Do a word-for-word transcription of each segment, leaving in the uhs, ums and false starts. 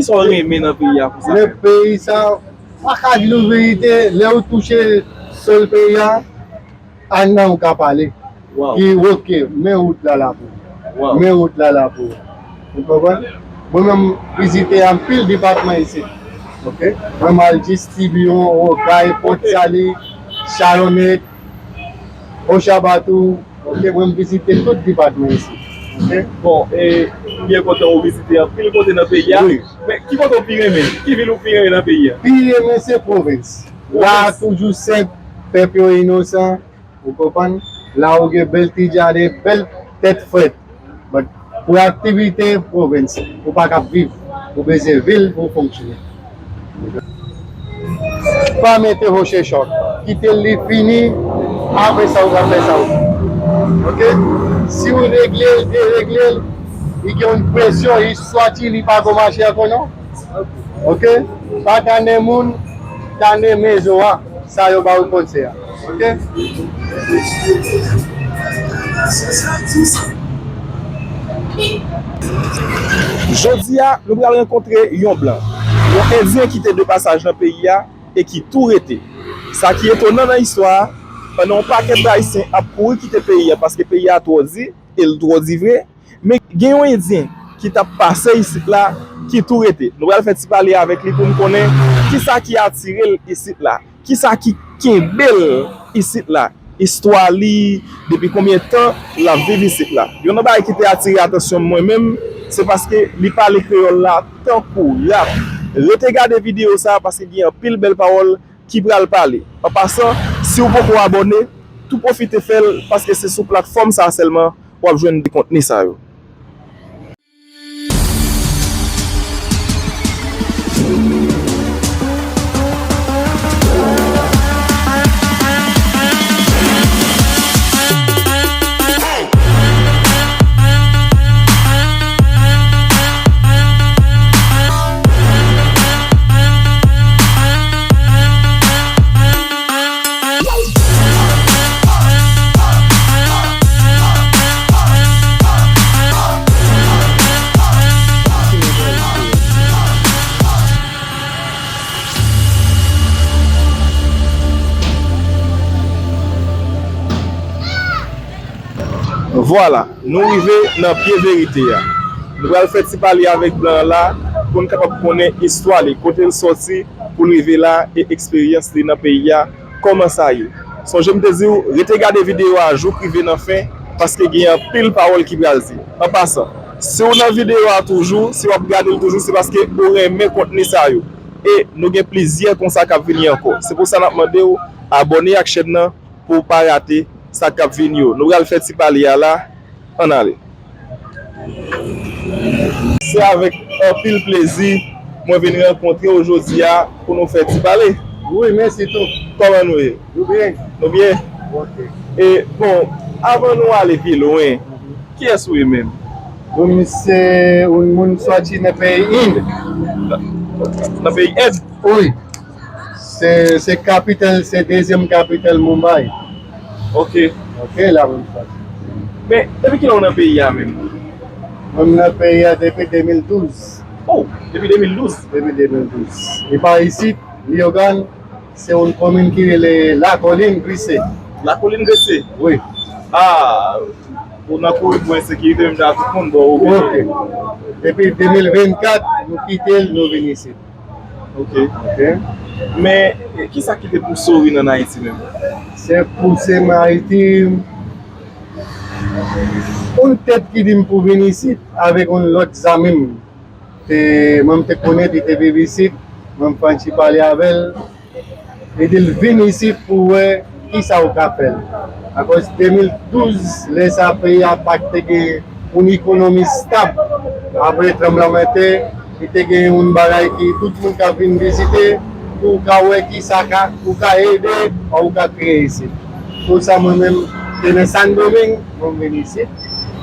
Sa w renmen nan peyi a konsa? Lè peyi sa, pa ka di nou verite, lè ou touche sol peyi a, anndan ou ka pale. Wow. Ki oke, men wout la la pou ou. Wow. Men wout la la pou ou. Ou konprann? Mwen menm, vizite anpil depatman isit. Oke? Mwen m al jis Tibiyon, Okay, Pòt Sali, Chalonnet, Ocha Batou. Oke, mwen m vizite tout depatman isit. Oke? Bon, e, m byen kontan ou vizite anpil kote nan peyi a. Wi. Men ki kote ou pi renmen? Ki vil ou pi renmen nan peyi a? Pi renmen se pwovens. La toujou senp, pèp yo inosan. Ou konprann? La ou gen bèl ti jaden, bèl tèt frèt. But pou aktivite pwovens, ou pa ka viv. Ou bezwen vil pou w fonksyone. Pa mete hoche chòk. Kite l li fini, apre sa ou ka fè sa ou vle. Oke? Si ou regle l, deregle l, li gen yon presyon, li soti, li pa ko mache ankò non. Oke? Pa tande moun, tande mezo a. Sa yo ba ou konsèy a. Oke? Jodi a, nou pral rankontre yon blan, yon endyen ki te de pasaj nan peyi a e ki tou rete. Sa ki etonan nan istwa a, pandan yon pakèt Ayisyen ap kouri kite peyi a paske peyi a twò di, e l twò di vre, men gen yon endyen ki t ap pase isit la, ki tou rete. Nou pral fè ti pale avèk li pou n konnen kisa ki atire l isit la, kisa ki kenbe l isit la, istwa li, depi konbyen tan l ap viv isit la. Youn nan bagay ki te atire atansyon mwen menm, se paske li pale kreyòl la tankou rap. Rete gade videyo sa a paske gen anpil bèl pawòl ki pral pale. An pasan, si w poko abòne, tou pwofite fè l paske se sou platfòm sa a sèlman w ap jwenn de kontni sa yo. Vwala, nou rive nan pye verite a. Nou pral fè ti pale avèk blan an la pou n kapab konnen istwa li, kote l sòti pou l rive la e eksperyans li nan peyi a, kòman sa ye. Sonje m te di w, rete gade videyo a jouk rive nan fen, paske gen anpil pawòl ki pral di. An pasan, si w nan videyo a toujou, si w ap gade l toujou, se paske ou renmen kontni sa yo. E nou gen plizyè konsa k ap vini ankò. Se pou sa n ap mande w abòne ak chèn nan pou w pa rate sa k ap vini yo. Nou pral fè ti pale a la. Ann ale. Se avèk anpil plezi mwen vin rankontre w jodi a pou nou fè ti pale. Wi, mèsi tou. Kòman nou ye? Nou byen. Nou byen? Ok. E, bon, avan nou ale pi lwen, kiyès ou ye menm? Bon, mi se yon moun sòti nan peyi End. Nan, nan peyi End? Wi. Se, se kapital, se dezyèm kapital Mumbai. Ok. Ok, la menm sa. Men, depi kilè w nan peyi a menm? Mwen nan peyi a depi de mil douz. Oh, depi de mil douz? Depi de mil douz. E pa isit, Leyogàn, se yon komin ki rele Lakolin Grise. Lakolin Grise? Wi. Ah, ou nan kouri pou ensekirite, menm jan tout moun, bon, ou. Ok. Depi de mil vennkat, nou kite l, nou vin isit. Ok. Ok. Men, e, kisa ki te pouse w vin ann Ayiti menm? Se pouse m Ayiti, yon tèt ki di m pou vin isit avèk yon lòt zanmi m. Te, mwen m te konnen li te viv isit, mwen m fè yon ti pale avè l. Li di l vin isit pou wè kisa ou ka fè l. Akoz de mil douz, lè sa peyi a pa t te gen yon ekonomi stab. Apre tranblanmantè, li te gen yon bagay ki tout moun ka vin vizite, pou w ka wè kisa ka, ou ka ede, ou ka kreye isit. Pou sa mwen menm, te nan Sandomeng, mwen vin isit.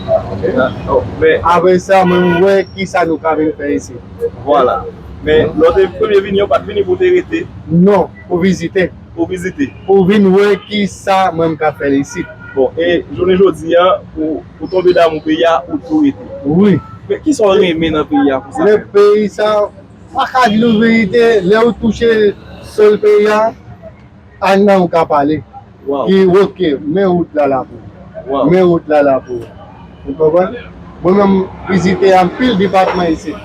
Ah, oh, men apre sa, mwen wè kisa nou ka vin fè isit. Vwala. Men lè w te premye vini, ou pa t vini pou w te rete? Non, pou vizite. Pou vizite. Pou vin wè kisa mwen m ka fè isit. Bon, e jounen jodi a, ou, ou tonbe damou peyi a, ou tou rete. Wi. Men kisa w renmen nan peyi a konsa? Nan peyi sa, Pa ka di nou verite, lè ou touche sol peyi a, a nan ou ka pale. Ki, oke, men wout la la pou ou. Men wout la la pou ou. Ou konprann? Mwen menm, m vizite anpil depatman isit.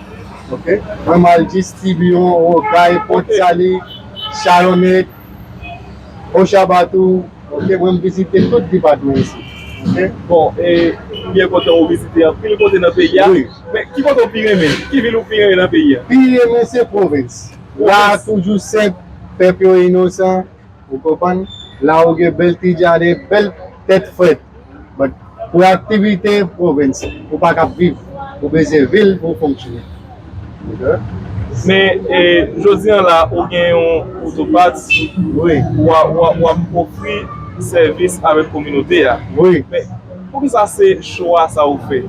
Oke? Mwen, m al Jistibyon, Okay, Pòt Sali, Sharonette, Ochabatou. Oke, mwen, m vizite tout depatman isit. Oke? Bon, e, m byen kontan ou vizite anpil kote nan peyi a. Wi. Men, ki kote ou pi renmen? Ki vil ou pi renmen nan peyi a? Pi renmen se pwovens. La a toujou senp, pèp yo inosan, ou konprann? La ou gen bèl ti jaden, bèl tèt frèt. But pou aktivite pwovens, ou pa ka viv. Ou bezwen vil pou w fonksyone. Men, e, jodi a la, ou gen yon otopat, wi, w ap, w ap, w ap ofri sèvis avèk kominote a. Wi. Men, poukisa se chwa sa ou fè?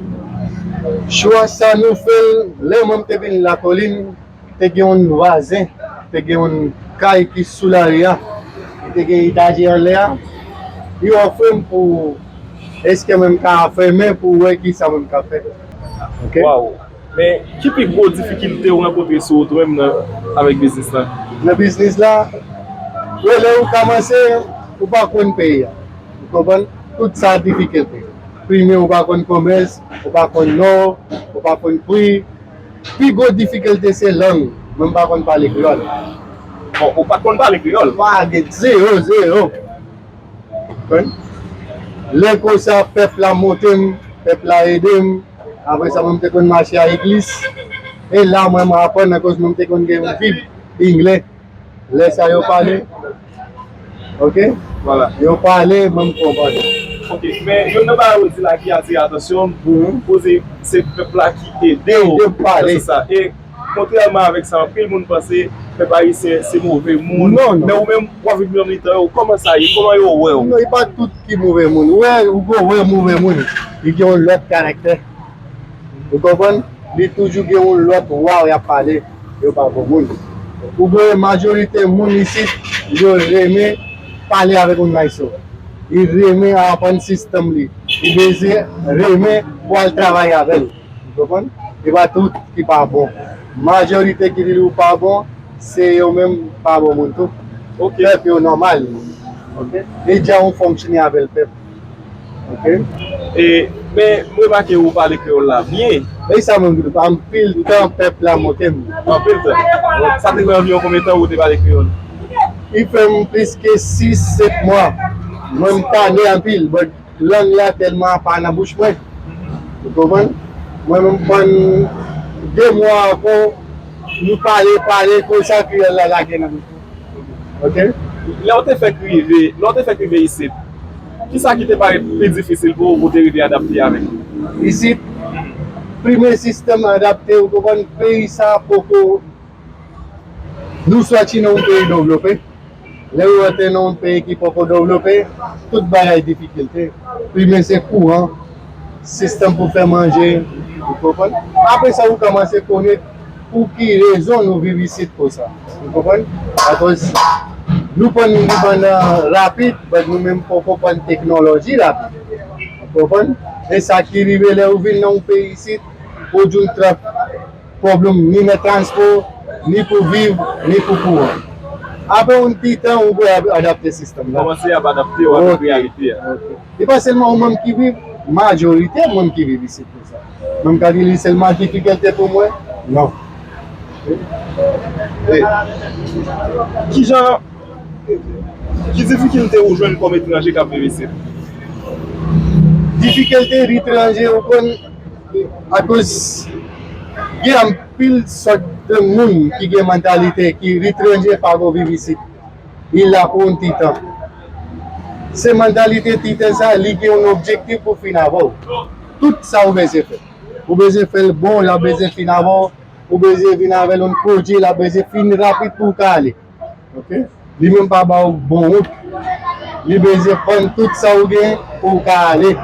Chwa sa nou fè l, lè mwen m te vin Lakolin, te gen yon vwazen, te gen yon kay ki sou lari a, li te gen etajè anlè a, li ofri m pou, èske mwen m ka fèmen pou wè kisa mwen m ka fè. Oke? Waw! Men, ki pi gwo difikilte ou rankontre sou wout ou menm nan, avèk biznis la? Nan biznis la, wè, lè ou kòmanse, ou pa konn peyi a. Ou konprann? Tout sa difikilte. Premye, ou pa konn komès, ou pa konn nò, ou pa konn pri. Pi gwo difikilte se lang. Mwen, m pa konn pale kreyòl. Bon, ou pa t konn pale kreyòl? Pa gen, zewo, zewo. Konprann? Lè konsa, pèp la monte m, pèp la ede m. Apre sa, mwen, m te konn mache a legliz. E la, mwen, m aprann akoz mwen, m te konn gen yon bib anglè. Lè sa yo pale, oke? Vwala. Yo pale, mwen m konprann. Oke, men youn nan bagay ou di la ki atire atansyon m, mhm, ou di se pèp la ki ede w. Ede m pale. Se sa. E kontrèman avèk sa, anpil moun panse pèp ayisyen se move moun. Non, non. Men ou menm, w ap viv nan mitan yo, kòman sa ye? Kòman yo wè w? Non, e pa tout ki move moun. Ou wè, ou gon wè move moun, li gen yon lòt karaktè. Ou konprann? Li toujou gen yon lòt wa y ap pale, yo pa bon moun. Ou gen majorite moun isit, yo renmen pale avèk yon nayso. Li renmen aprann sistèm li. Li bezwen renmen pou al travay avè l. Ou konprann? E pa tout ki pa bon. Majorite ki di ou pa bon, se yo menm pa bon moun tou. Oke. Pèp yo nòmal. Oke? E jan ou fonksyone avè l, pèp. Oke? E, men, m remake ou pale kreyòl la byen. E sa menm, anpil tan pèp la moke m. Anpil tan? Sa te pran anviwon konbyen tan ou te pale kreyòl? Li fè m plis ke sis, sèt mwa. Mwen, m tande anpil, but lang la tèlman pa nan bouch mwen. Ou konprann? Mwen menm, m pran de mwa ankò, nou pale, pale, konsa kreyòl la lage nan bouch mwen. Oke? Lè w te fèk rive, lè w te fèk rive isit, kisa ki te parèt pi difisil pou ou, pou w te rive adapte avèk? Isit, premye sistèm adapte, ou konprann, peyi sa poko Nou sòti nan yon peyi devlope. Lè ou rantre nan yon peyi ki poko devlope, tout bagay difikilte. Premye se kouran, sistèm pou fè manje, ou konprann? Apre sa, ou kòmanse konnen pou ki rezon nou viv isit konsa. Ou konprann? Akoz nou pran endepandan rapid, but nou menm poko pran teknoloji rapid. Ou konprann? E sa ki rive lè ou vin nan yon peyi isit, ou jwenn trap pwoblèm ni nan transpò, ni pou viv, ni pou kouran. Apre yon ti tan, ou dwe adapte sistèm nan. Kòmanse ap adapte w avèk reyalite a. Ok. E pa sèlman ou menm ki viv, majorite moun ki viv isit konsa. Mwen m ka di li sèlman difikilte pou mwen? Non. E, kijan, ki difikilte ou jwenn kòm etranje k ap viv isit? Difikilte etranje, ou konn, akoz gen anpil sòt de moun ki gen mantalite ki etranje pa ko viv isit. Li la pou yon ti tan. Se mantalite ti tan sa, li gen yon objektif pou fin avè w. Tout sa ou bezwen fè. Ou bezwen fè l bon, l ap bezwen fin avè w. Ou bezwen vin avè l yon pwodui, l ap bezwen fin rapid pou w ka ale. Ok? Li menm pa ba w bon wout. Li bezwen vann tout sa ou gen pou w ka ale.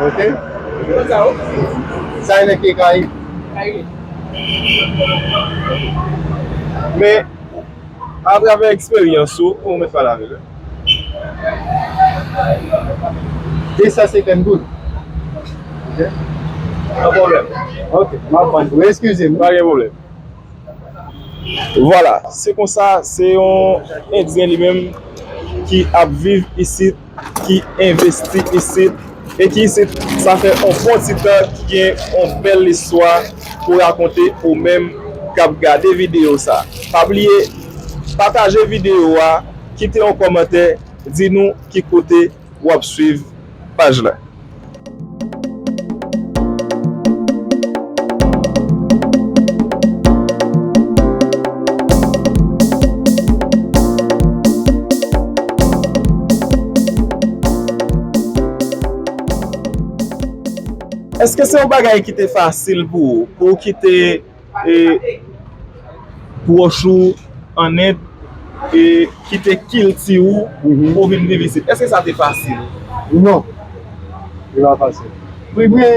Ok? Sa e nan ke Kayib. Men, atravè eksperyans ou, ou mèt pale avè l. De san senkant goud. Ok? Pa pwoblèm. Ok, m ap vann pou. Eskize m. Pa gen pwoblèm. Vwala, se konsa, se yon Endyen li menm ki ap viv isit, ki envesti isit, e ki isit, sa fè yon bon ti tan ki gen yon bèl istwa pou rakonte ou menm k ap gade videyo sa. Pa bliye pataje videyo a, kite yon kòmantè, di nou ki kote w ap swiv paj la. Èske se yon bagay ki te fasil pou ou, pou w kite e, pwòch ou an End e kite kilti ou pou w vin viv isit? Èske sa te fasil? Non, li pa fasil. Premye,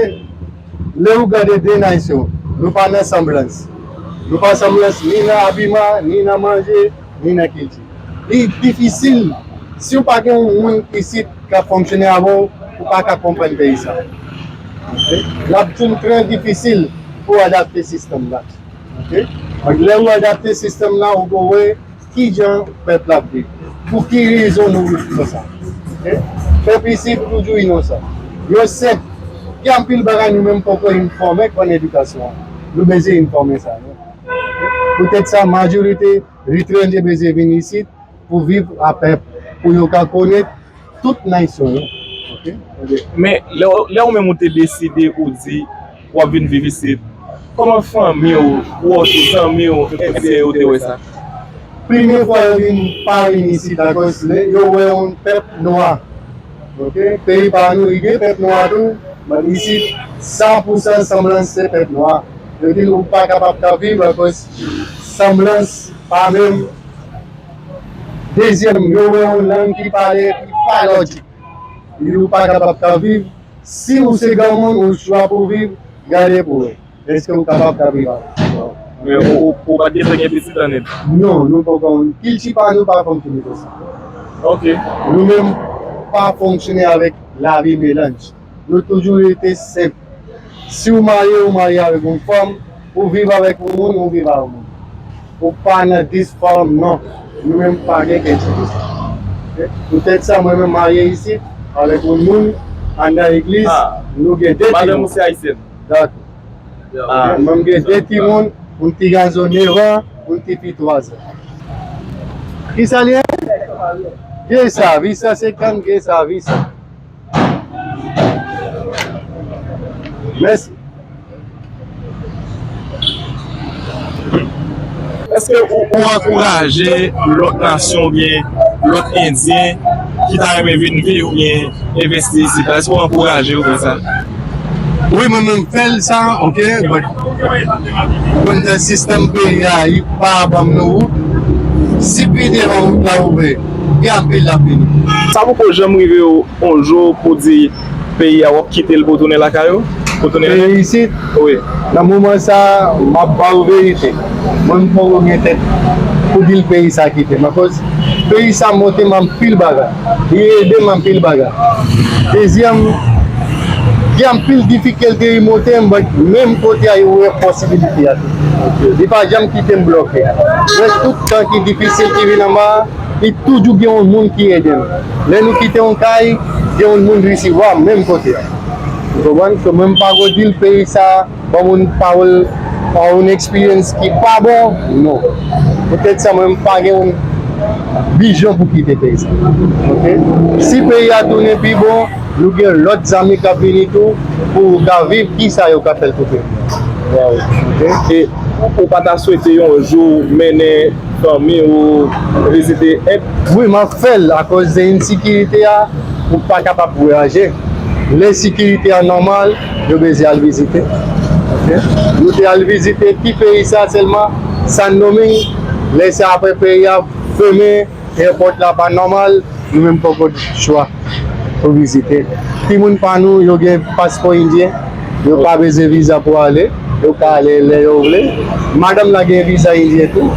lè ou gade de nasyon, nou pa nan sanblans. Nou pa sanblans ni nan abiman, ni nan manje, ni nan kilti. Li difisil si w pa gen yon moun isit k ap fonksyone avè w, ou pa ka konprann peyi sa. Oke? L ap vin trè difisil pou w adapte sistèm la. Oke? Donk, lè ou adapte sistèm la, ou dwe wè kijan pèp la ap viv. Pou ki rezon nou viv konsa? Oke? Pèp isit toujou inosan. Yo senp. Gen anpil bagay nou menm poko enfòme kòm edikasyon an. Nou bezwen enfòme sa, non? Oke? Poutèt sa, majorite etranje bezwen vin isit pou viv a pèp, pou yo ka konèt tout nasyon yo. Oke? Men, lè, lè ou menm ou te deside ou di w ap vin viv isit, kòman fanmi w, pwòch ou, zanmi w, Endyen yo te wè sa? Premye fwa yo vin pa vin isit, akoz lè yo wè yon pèp nwa. Oke? Peyi pa nou, li gen pèp nwa tou, men isit, san pou san sanblans se pèp nwa. Yo di ou pa kapab ka viv akoz sanblans pa menm. Dezyèm, yo wè yon lang ki pale ki pa lòjik. Yo pa kapab ka viv. Si ou se granmoun, ou chwa pou viv, gade pou wè. Èske ou kapab ka viv avè l? Men ou, ou, ou pa t gentan gen pitit an End? Non, nou poko. Kilti pa nou pa fonksyone konsa. Oke. Nou menm pa fonksyone avèk lavi melanj. Nou toujou rete senp. Si w marye, ou marye avèk yon fanm, ou viv avèk yon moun, ou viv avèk yon moun. Ou pa nan dis fanm, non. Nou menm pa gen kèk ti konsa. Oke? Poutèt sa, mwen menm marye isit, avèk yon moun, anndan legliz, ah, nou gen de timoun. Madanm ou se ayisyèn? Dakò. Ah, mwen gen de timoun, yon ti gason nèf an, yon ti fi twa zan. Kisa li ye? Visa, visa senkant, visa, visa. Mèsi. Èske ou, ou ankouraje lòt nasyon oubyen lòt Endyen ki ta renmen vin viv oubyen envesti isit la? Èske ou ankouraje yo fè sa? Wi, mwen menm fè l sa, oke, but, konn sistèm peyi a, li pa ban m nou wout. Si pi devan wout la ouvè, gen anpil l ap vini. Sa poko janm rive w yon jou pou di peyi a w ap kite l pou w tounen lakay ou? Pou w tounen Peyi isit? Wi. Nan moman sa, m ap ba w verite. Mwen, m poko gen tèt pou di l peyi sa kite m. Akoz peyi sa monte m anpil bagay. Li ede m anpil bagay. Dezyèm, gen anpil difikilte li monte m, but menm kote a, li wè posibilite a tou. Li pa janm kite m bloke. Mwen, tout tan ki difisil ki vin anba a, li toujou gen yon moun ki ede m. Lè nou kite yon kay, gen yon moun risivwa m menm kote a. Ou konprann? So, mwen, m pa ko di l peyi sa, ban moun pawòl, pa yon experience ki pa bon, non. Poutèt sa, mwen, m pa gen yon vizyon pou kite peyi sa. Oke? Si peyi a tounen pi bon, nou gen lòt zanmi k ap vini tou pou ka viv kisa yo ka fè l pou peyi a. Oke? E ou pa ta swete yon jou mennen fanmi ou vizite End? Wi, m ap fè l akoz de ensekirite a, ou pa kapab vwayaje. Lè sekirite a nòmal, yo bezwen al vizite. Oke? Nou te al vizite ti peyi sa sèlman, Saint Domingue. Lè sa apre peyi a fèmen, èpòt la pa nòmal, nou menm poko chwa pou vizite. Timoun pa nou, yo gen paspò endyen, yo pa bezwen viza pou ale, yo ka ale lè yo vle. Madanm la gen viza endyen tou.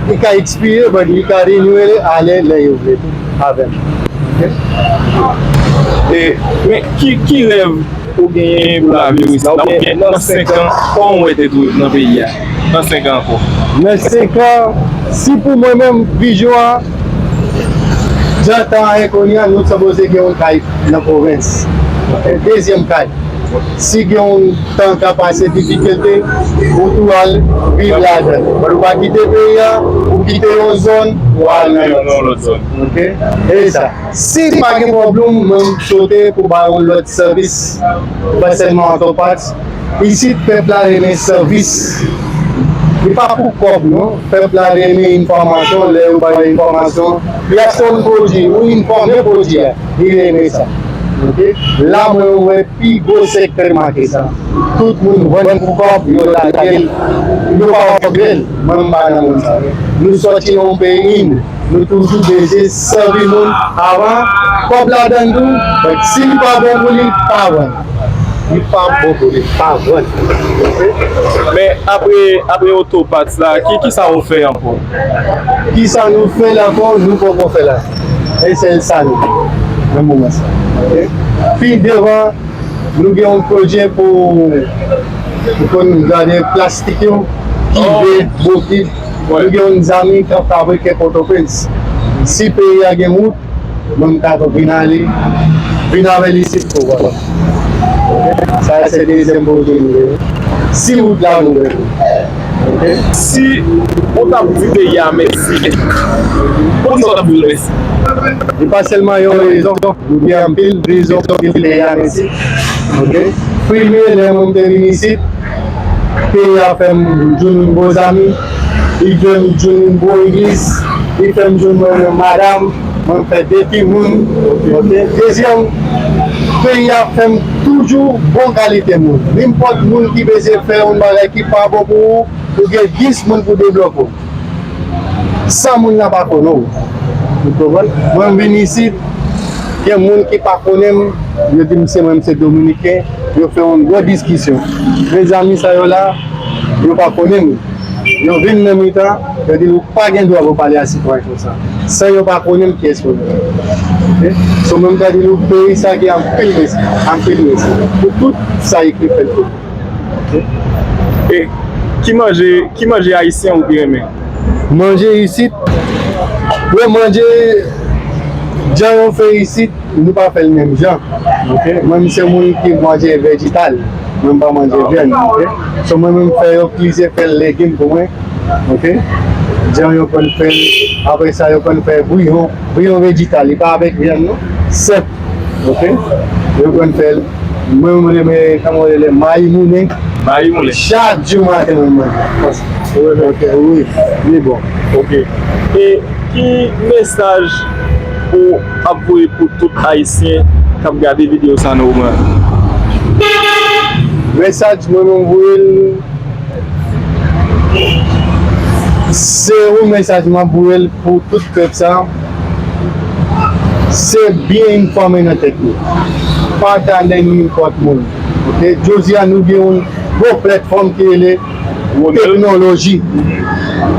Li ka ekspire, but li ka renouvle, ale lè yo vle tou avè m. Oke? E, men ki, ki rèv ou genyen pou lavi w isit la? Oubyen nan senk an, kòman w wè tèt ou nan peyi a? nan senk an ankò? Nan senk an, si pou mwen menm, vizyon an, jan tan an ye kounye a, nou sipoze gen yon kay nan pwovens. Yon dezyèm kay. Si gen yon tan k ap pase difikilte, ou tou al viv ladan l. Ou pa kite peyi a, ou kite yon zòn, ou al nan yon lòt zòn. Ok? E sa. Si pa gen pwoblèm, mwen m swete pou ba yon lòt sèvis, pa sèlman auto parts. Isit, pèp la renmen sèvis. Li pa pou kòb, non. Pèp la renmen enfòmasyon, lè yo ba yo enfòmasyon, li achte yon pwodui, ou enfòme pwodui a, li renmen sa. Ok? La, mwen wè pi gwo sektè make sa. Tout moun vann pou kòb, yo lage l, yo pa ofre l. Mwen, m pa nan moun sa. Nou sòti nan yon peyi, nou toujou bezwen sèvi moun avan kòb ladan l tou. Donk, si li pa bon pou li, pa vann. Li pa bon pou li, pa vann. Men apre, apre auto parts la, ki, ki sa ou fè ankò? Ki sa nou fè la ankò? Nou poko fè la. E se sa nou fè nan moman sa. Ok? Pi devan, nou gen yon pwojè pou, pou konn gade plastik yo, ki vle bokit. Nou gen yon zanmi k ap fabrike Pòtoprens. Si peyi a gen wout, mwen m ka vin ale, vin avè l isit pou wè. Sa se dezyèm pwojè nou gen. Si wout la ouvè. Ok? Si ou t ap di peyi a mèsi, poukisa ou t ap di l mèsi? Li pa sèlman yon rezon, nou gen anpil rezon pou di peyi a mèsi. Ok? Premye, lè mwen m te vin isit, peyi a fè m jwenn yon bon zanmi, li fè m jwenn yon bon legliz, li fè m jwenn mwen yon madanm, mwen fè de timoun. Ok? Dezyèm, peyi a fè m toujou bon kalite moun. Nenpòt moun ki bezwen fè yon bagay ki pa bon pou ou, ou gen dis moun pou debloke w. San moun nan pa konnen w. Ou konprann? Mwen, m vin isit, gen moun ki pa konnen m, yo di m se mwen, m se Dominiken, yo fè yon gwo diskisyon. Mezanmi sa yo la, yo pa konnen m. Yo vin nan mitan, yo di ou pa gen dwa pou pale a sitwayen konsa. San yo pa konnen m, kiyès mwen ye? Ok? So, mwen, m ta di nou, peyi sa gen anpil respè, anpil respè pou tout sa ki fèt pou nou. E ki manje, ki manje ayisyen ou pi renmen? Manje isit, bon, manje jan yo fè isit, nou pa fè l menm jan. Ok? Mwen, m se moun ki manje vejital. Mwen, m pa manje vyann. Ok? So, mwen menm, fè yo plizyè fè legim pou mwen. Ok? Jan yo konn fè l, apre sa, yo konn fè bouyon. Bouyon vejital, li pa avèk vyann, non. Senp. Ok? Yo konn fè l. Mwen, mwen renmen, kòman yo rele, mayi moulen. Mayi moulen. Chak jou maten, mwen manje. Ok, wi, li bon. Ok. E ki mesaj ou ap voye pou tout Ayisyen k ap gade videyo sa nan moman? Mesaj mwen, mwen voye l, se yon mesaj mwen voye l pou tout pèp sa. Se byen enfòme nan tèt nou. Pa tande nenpòt moun. Ok? Jodi a, nou gen yon gwo platfòm ki rele teknoloji.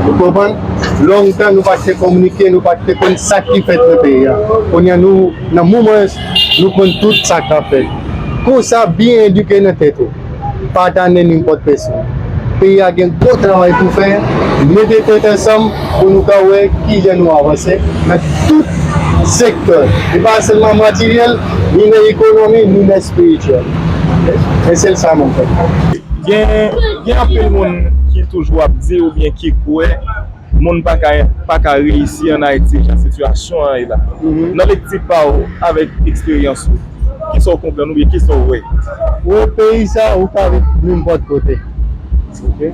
Ou konprann? Lontan, nou pa te kominike, nou pa te konn sa ki fèt nan peyi a. Kounye a, nou, nan moman, nou konn tout sa k ap fèt. Konsa, byen edike nan tèt ou. Pa tande nenpòt pèsonn. Peyi a gen gwo travay pou fè. Mete tèt ansanm pou nou ka wè kijan nou avanse nan tout sektè. E pa sèlman materyèl, ni nan ekonomi, ni nan espirityèl. E se sa mwen fè. Gen, gen anpil moun ki toujou ap di oubyen ki kwè moun pa ka, pa ka reyisi ann Ayiti jan sitiyasyon an ye la. Nan lekti pa w avèk eksperyans ou, kisa w konprann oubyen kisa w wè? Wè, peyi sa, ou ka viv nenpòt kote. Ok?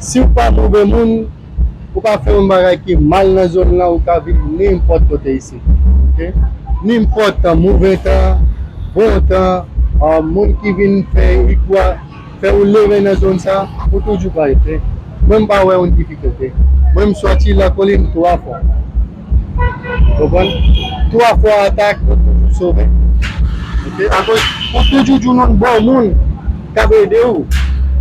Si w pa move moun, ou pa fè yon bagay ki mal nan zòn nan, ou ka viv nenpòt kote isit. Ok? Nenpòt tan, move tan, bon tan, ah, moun ki vin fè igwa, fè ou leve nan zòn sa, ou toujou ka rete. Mwen, m pa wè yon difikilte. Mwen, m sòti Lakolin twa fwa. Konprann? Twa fwa atak, mwen toujou sove. Ok? Akoz ou toujou jwenn yon bon moun k ap ede w.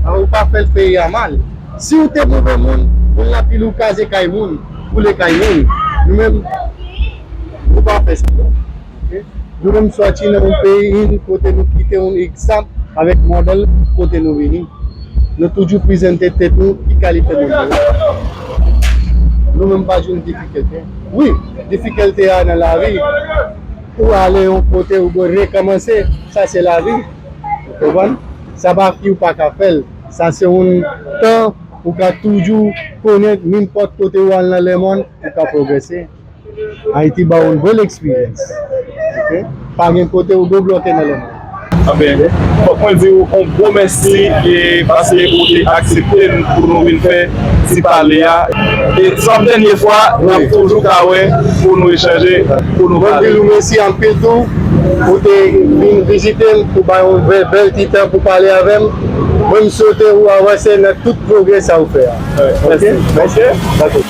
Alò, ou pa fè l peyi a mal. Si w te move moun, moun la pile ou kraze kay moun, boule kay moun. Nou menm, nou pa fè sa. Ok? Nou menm sòti nan yon peyi kote nou kite yon egzanp avèk modèl kote nou vini. Nou toujou prezante tèt nou ki kalite moun nou ye. Nou menm pa jwenn difikilte. Wi, difikilte a nan lavi. Ou ale yon kote, ou bon rekòmanse, sa se lavi. Ou konprann? Sa pa ki ou pa ka fè l. Sa se yon tan ou ka toujou konnen nenpòt kote ou al nan lemonn, ou ka pwogrese. Ayiti ba w yon bèl eksperyans. Ok? Pa gen kote ou dwe bloke nan lemonn. Anben, fòk mwen di w yon gwo mèsi e paske ou te aksepte n pou nou vin fè ti pale a. E se p ap dènye fwa n ap toujou ka wè pou nou echanje, pou nou pale. Mwen di w mèsi anpil tou. Ou te vin vizite m, ou bay yon bèl, bèl ti tan pou pale avè m. Mwen, m swete ou avanse nan tout pwogrè sa ou fè a. Ok? Mèsi. Dakò.